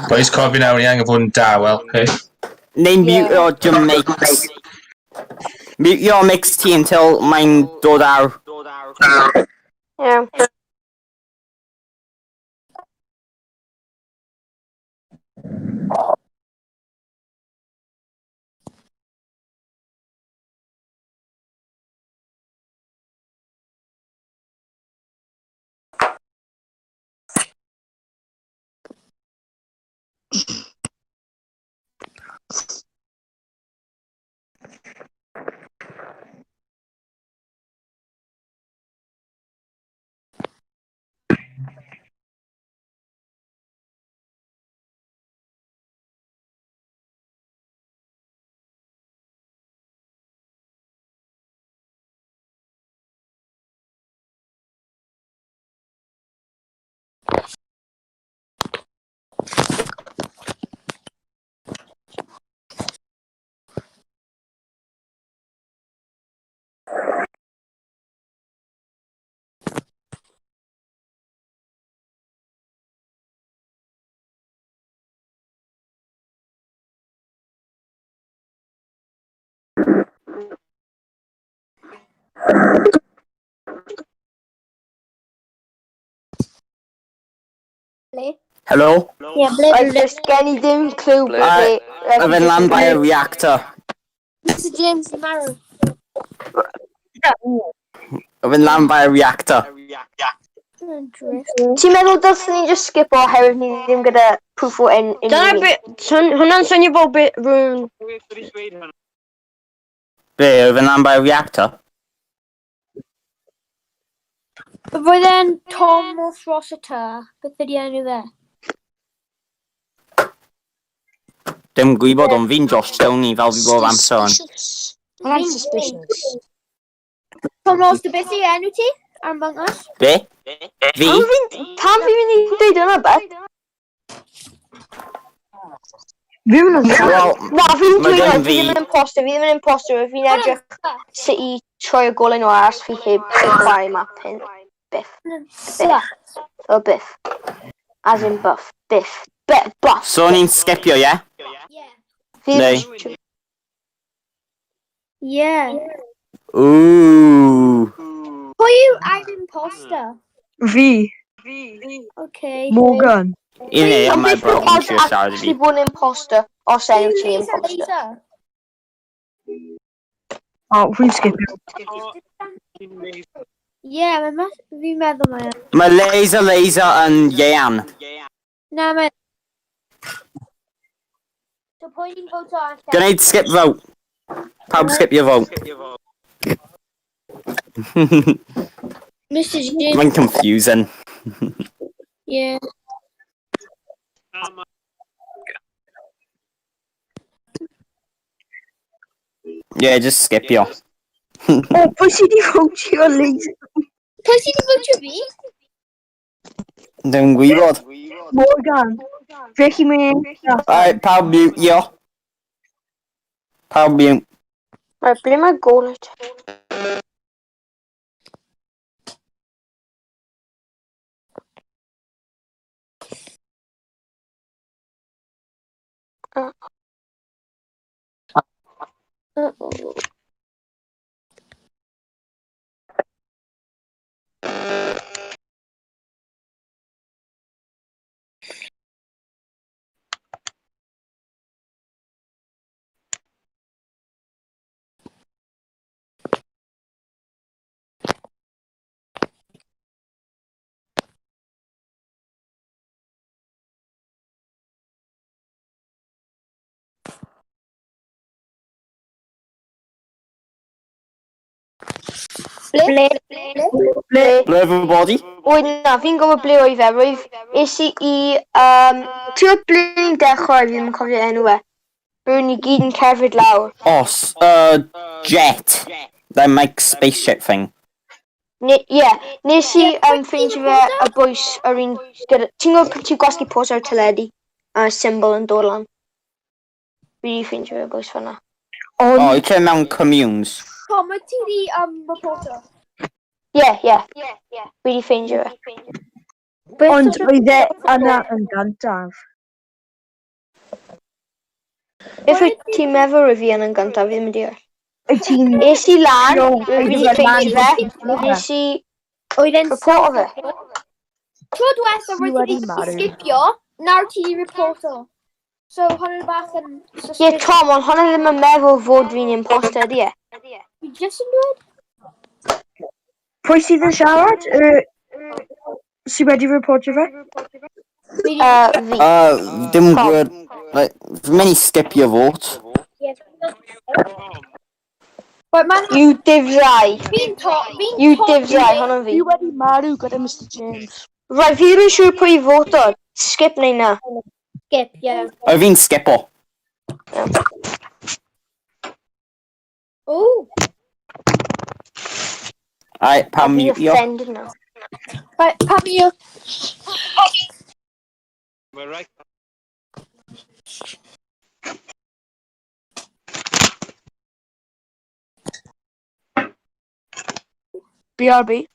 Boys, cofio nawr, ni angen fod yn dawel, okay? Neu mute your dy mics. Mute your mics ti until mae'n dod ar. Iawn. Ble? Hello? Ie, ble, ble? Just gen i ddim clue ble. I've been land by a reactor. Mr James marw. I've been land by a reactor. Ti'n meddwl dylswn ni just skip oherwydd ni ddim gyda proof o en Dyna be... Hwnna'n swnio fel bit rhywun... Be, I've been land by a reactor? Roedd e'n Thomas Rossiter. Beth ydi enw fe? Dim gwybod, ond fi'n Josh Stoney fel fi bob amser yn. Hwnna'n suspicious. Tom Rossiter, beth yw enw ti? Ar Among Us? Be? Fi? Pam fi'n mynd i dweud hwnna, bet? Fi'n mynd Wel, Na, fi'n Mae dweud gen hwnna, fi fi- ddim yn imposter, fi ddim yn imposter, fi'n edrych sut i troi y golau nhw ar os fi heb chwarae map hyn. Biff. Biff. O, biff. As in buff. Biff. Be buff. so ni'n skipio, ie? Yeah. Fi Neu? Yeah. Ooh. Pwy yw I'm imposter? Fi, Okay. Morgan. I ni, ond mae brawd yn trio siarad i Actually fi. bod yn imposter, os enw ti'n Lisa, imposter. Lisa. O, fi'n skipio. Yeah, mae ma fi'n meddwl mae e. Mae laser laser yn Ian. Na, mae... So pwy ni'n voto allan? Gwneud skip vote. Pawb skip your vote. Mr James. Mae'n confusing. Yeah. Yeah, just skip your. O, pwy sydd wedi votio laser? Pwy sydd wedi votio fi? Ddim gwybod. Morgan. Felly mae'n... Alright, pawb mute yo. Pawb mute. Right, ble mae golau te? Uh-oh. Ble? Ble? Ble everybody? Oed na, fi'n gwybod ble oedd e. Roedd es i i... Um, ti'n gwybod ble ni'n dechrau, fi ddim yn cofio enw e. Roedd ni gyd yn cerdded lawr. Os, jet. That make spaceship thing. Ie, yeah, nes i ffeindio fe y bwys yr un... Gyda, ti'n gwybod pan ti'n gwasgu pause ar y teledu? A symbol yn dod lan. Fi wedi ffeindio fe bwys fan'na. O, Ond... oh, i ti mewn communes. Tom, wyt ti di reporter? Ie, ie. Fi wedi ffeindio fe. Ond oedd e yna yn gyntaf. Beth wyt ti'n meddwl rwy fi yn yn gyntaf, fi ddim yn deall. Wyt ti'n... Es i lan, No, rwy fi wedi ffeindio fe, nes i Oedd e'n report o fe. Tro diwetha Ti roedd ti wedi wedi marw. skipio, nawr ti wedi reporto. So hwnna'n bach yn Ie, suspicious. Tom, ond hwnna ddim yn meddwl fod fi'n imposter, ydi e? Fi jyst yn dweud. Pwy sydd yn siarad? Sydd wedi reportio fe? Fi 'di- Fi. Dim yn gwybod... Like, fi'n mynd i skipio vote. Ie. Right, man, You difrai. fi'n to, fi'n You to- difrai, hwnna'n fi. Fi wedi marw gyda Mr James. Right, fi ddim yn siŵr pwy i voto. Skip neu na. Skip, ie. O, fi'n skipo. Ooh. Ai, pam Fi'n mutio? offended now. Right, pam yw... BRB.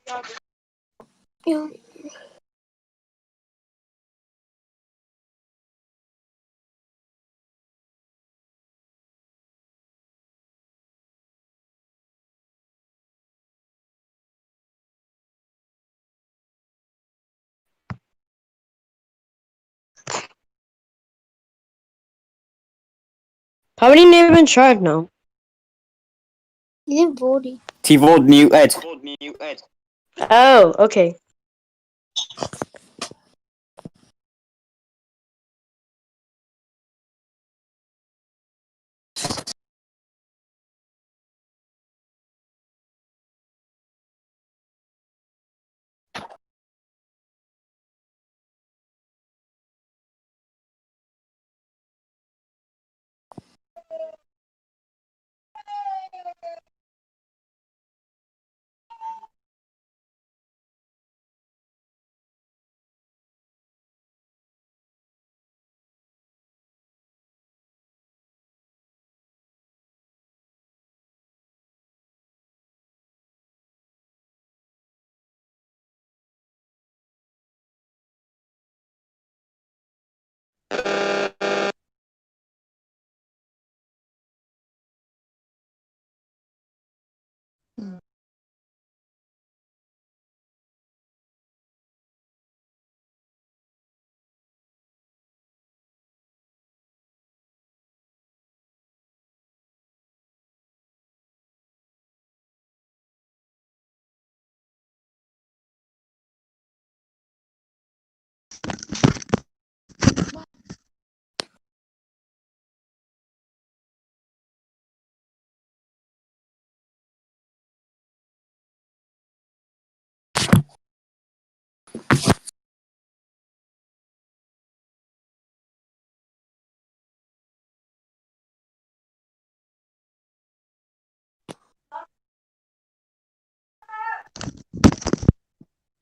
Pam ni neb yn siarad nawr? Ni ddim fod i. Ti fod muted. Oh, okay.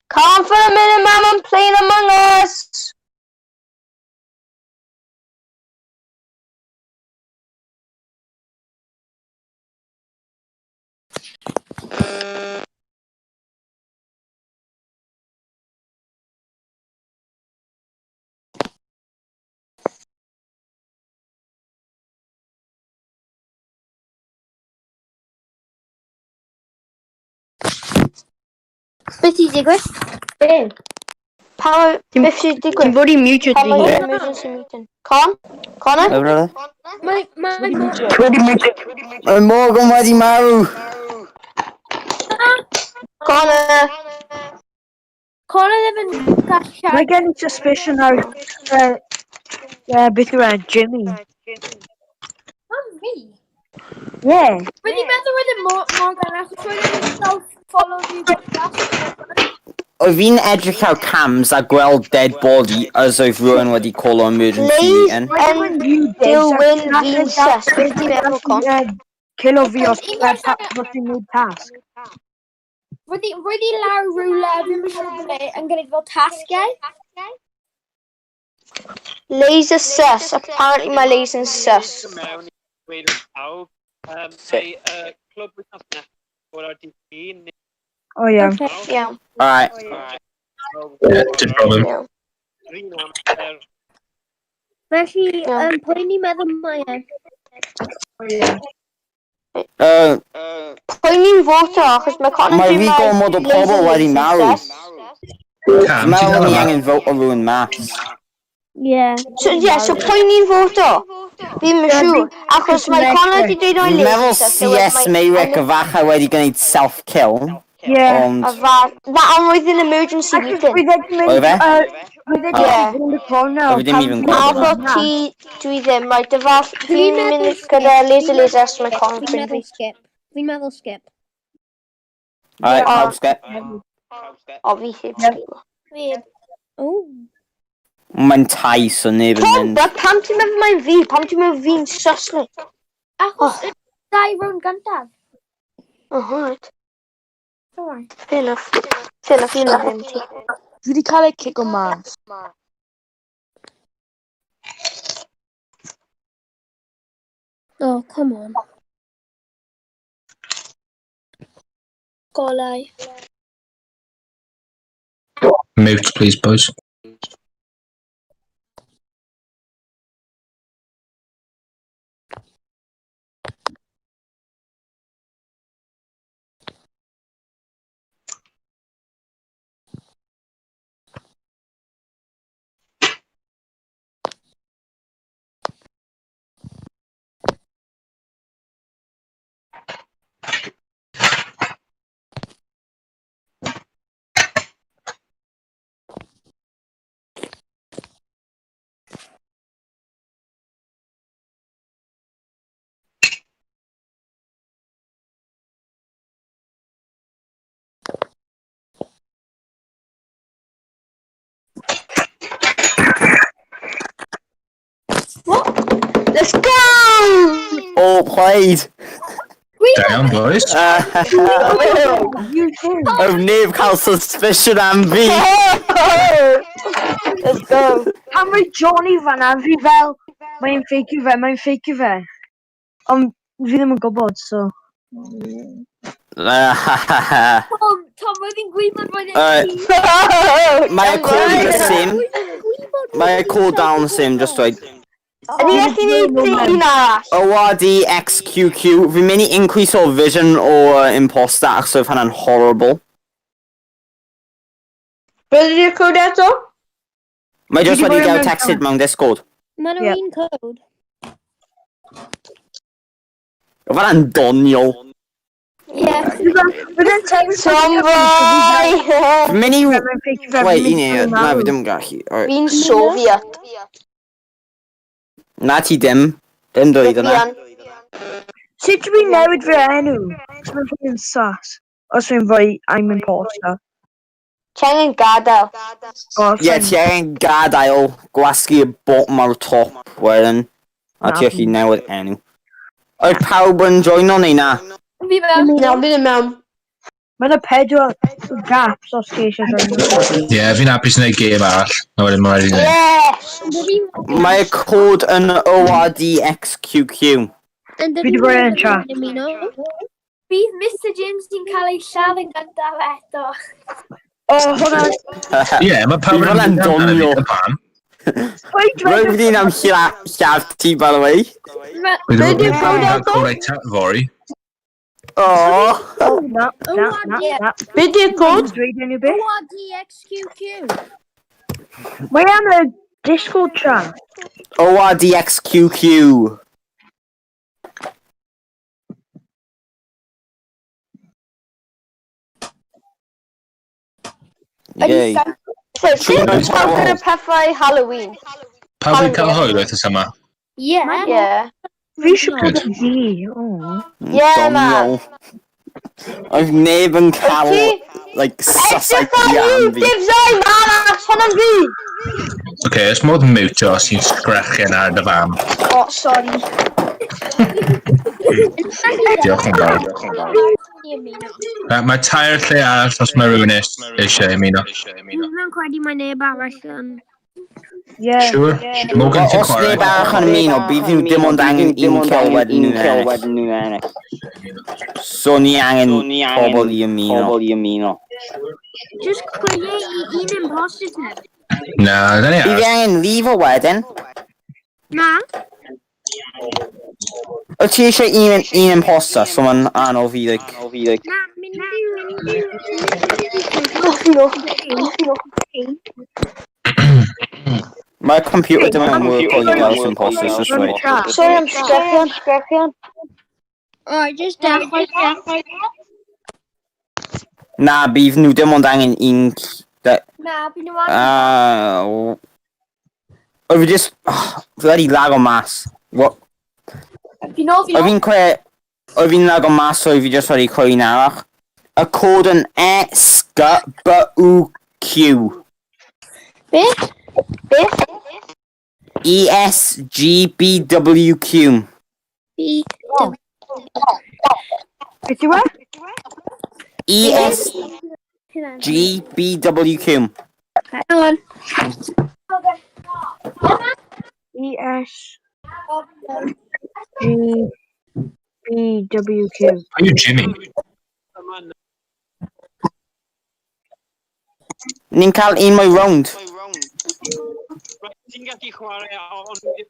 Calm for a minute, Mum, I'm playing Among Us. Beth i digwydd? Be? Pam, beth sy'n Ti'n digwydd? fod i mutio Pam di. mae emergency meeting? Con? Connor? O, brother. Mae... Mae... Mae Morgan wedi marw. Connor! Connor ddim yn gallu Mae siarad. gen i suspicion ar... Beth yw e? Jimmy. Pam fi? Yeah. Roedd i'n meddwl roedd y Morgan achos roedd e'n self-follow fi gyda. O fi'n edrych ar cams a gweld dead body as oedd rhywun wedi call o emergency Leave meeting. yn Dilwyn fi'n sus. Beth ti'n meddwl, Con? Kill o fi os ti'n gwneud tasg. Roedd i lawr rhywle, fi'n mynd siŵr ble, yn gwneud fel tasgau. Laser sus. Apparently my laser's sus. Mewn i dweud wrth pawb. Mae clwb wythnos nesaf bod ar dydd Llun neu O iawn. Iawn, Alright. Yeah, dim problem. iawn. Yr un amser. Felly, pwy ni'n meddwl mae e? Pwy ni'n voto, achos mae Connor Mae fi gormod o pobl wedi marw. Cam, ti'n Meddwl dal ni yma? angen vote o rhywun mas. Ie. So, yeah, so pwy ni'n voto? Fi'n yn siŵr. Achos mae Connor wedi dweud o'i Fi'n meddwl laser, so CS mae- Meyrick efallai wedi gwneud self-kill. Ie. Ond... A fa... Na, ond roedd yn emergency Achos meeting. roedd e 'di mynd... Oedd e? Roedd e 'di Ie. mynd yn y corner. Oedd e ddim even A gweld fo ti, dwi ddim, right, dy fall, fi'n mynd gyda laser laser os mae Connor Fi'n pryd meddwl fi. skip. Fi'n meddwl skip. Alright, pawb skip. O, fi heb skip. Fi. O. Mae'n tai, so neb yn Pam, mynd. but pam ti'n meddwl mae'n fi? Pam ti'n meddwl fi'n susney? Achos y dau round gyntaf. Oh, alright. Alright. Fair enough. Fair enough, fi'n meddwl ti. Dwi wedi cael ei cico mas. Oh, come on. Golau. Mute, please, boys. Let's go! All played! Down, boys. You too. Oedd neb cael suspicion am fi. Let's go. Pan mae Johnny fan'na, fi fel, mae'n fake fe, mae'n fake fe. Ond fi ddim yn gwybod, so... Tom, Tom, roedd hi'n gwybod roedd Alright. e'n ti. Mae y code the same. Roedd hi'n gwybod Mae y roedd hi'n code down the same, just dweud. Ydy gallu neud un arall? ORDXQQ. Fi'n mynd i increase o vision o imposter achos oedd hwnna'n horrible. Beth ydy'r code eto? Mae just Fi 'di wedi bod gael mewn texted mewn Discord. Mae Ie. nhw un code. Oedd hwnna'n doniol. Ie. Bydd e'n text Tom boy! Fi'n mynd i... Mae'n fake fe, Wait, fi'n un mynd i eiliad. Na, marw. fi ddim yn gallu. Alright. Fi'n Soviet. Na ti dim. Dim dweud yna. Fi yn. Sut dwi'n newid fy enw? Os mae'n rhywun yn sus. Os dwi'n rhoi I'm imposter. Ti angen gadael. O, Ie, ti angen gadael gwasgu y bottom ar y top wedyn. A ti allu newid enw. Oedd pawb yn joino neu na? Fi mewn. Na, fi ddim mewn. Mae yna pedwar gaps os ti eisiau joino. Ie, yeah, fi'n hapus wneud gêm arall. Na wedyn mae'n rhaid i wneud. Yes! Mae y cod yn ORDXQQ. Fi 'di rhoi yn chat. Bydd Mr James di'n cael ei lladd yn gyntaf eto. O, hwnna... Ie, yeah, mae pawb Fi fel yn yn doniol. Pam. Pwy Rwy'n dweud... fi'n am lladd ti, by the way. Bydd Be 'di'r code yn eto? cael chat fory. O! Na, na, na, na. Be di'r cod? Dweud enw beth? ORDXQQ. Mae am y Discord chat. ORDXQQ. Yay. Wait, sut mae pawb gyda pethau Halloween? Pawb wedi cael hwyl wythnos yma. Ie. Yeah. Fi eisiau bod Good. yn fi. O. Yeah, man. Doniol. Oedd neb yn cael, Ti? like, sus Edrych ar idea fi, am fi. Difsau, man, achos hwnna'n fi! Oce, okay, os modd mute os ti'n sgrechian ar dy fam. Oh, sorry. Diolch yn fawr. Mae tair lle arall os mae rhywun eisiau ymuno. Fi'n credu mae neb arall yn... Ie. Sure. Morgan, ti'n Os neb chwarae? arall yn ymuno, bydd nhw dim ond angen un kill wedyn nhw'n ennill. So ni angen pobl i ymuno. Just create un imposter te. Na, da ni Bydd aros. angen leave o wedyn. Na. Wyt ti eisiau un imposter, so mae'n anodd fi, like... Na, mynd i... Mynd i... Hoffi nhw. Hoffi nhw. Mae'r computer ddim yn work o i gael imposters, just Run wait. trap. Sorry am sgrechian. Sgrechian. O, just dechrau, dechrau. Na, bydd nhw dim ond angen un... Na, fi nhw angen. Oedd fi just... Oh, fi wedi lago mas. What? Fi nôl, fi Oedd nôl. fi'n cwe... Oedd fi'n lago mas, oedd fi just wedi creu un arall. Y cod yn S, G, B, U, Q. Beth? Beth? E, S, G, B, W, Q. B. Beth yw e? E, S, G, B, W, Q. Hang on. E S G B W Q. Are you Jimmy? Yma Ni'n cael un mwy round. Right, ti'n gallu chwarae, ond dwi ddim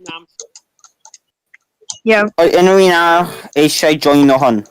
yn am. Ie. Oedd unrhyw un arall eisiau join o hwn?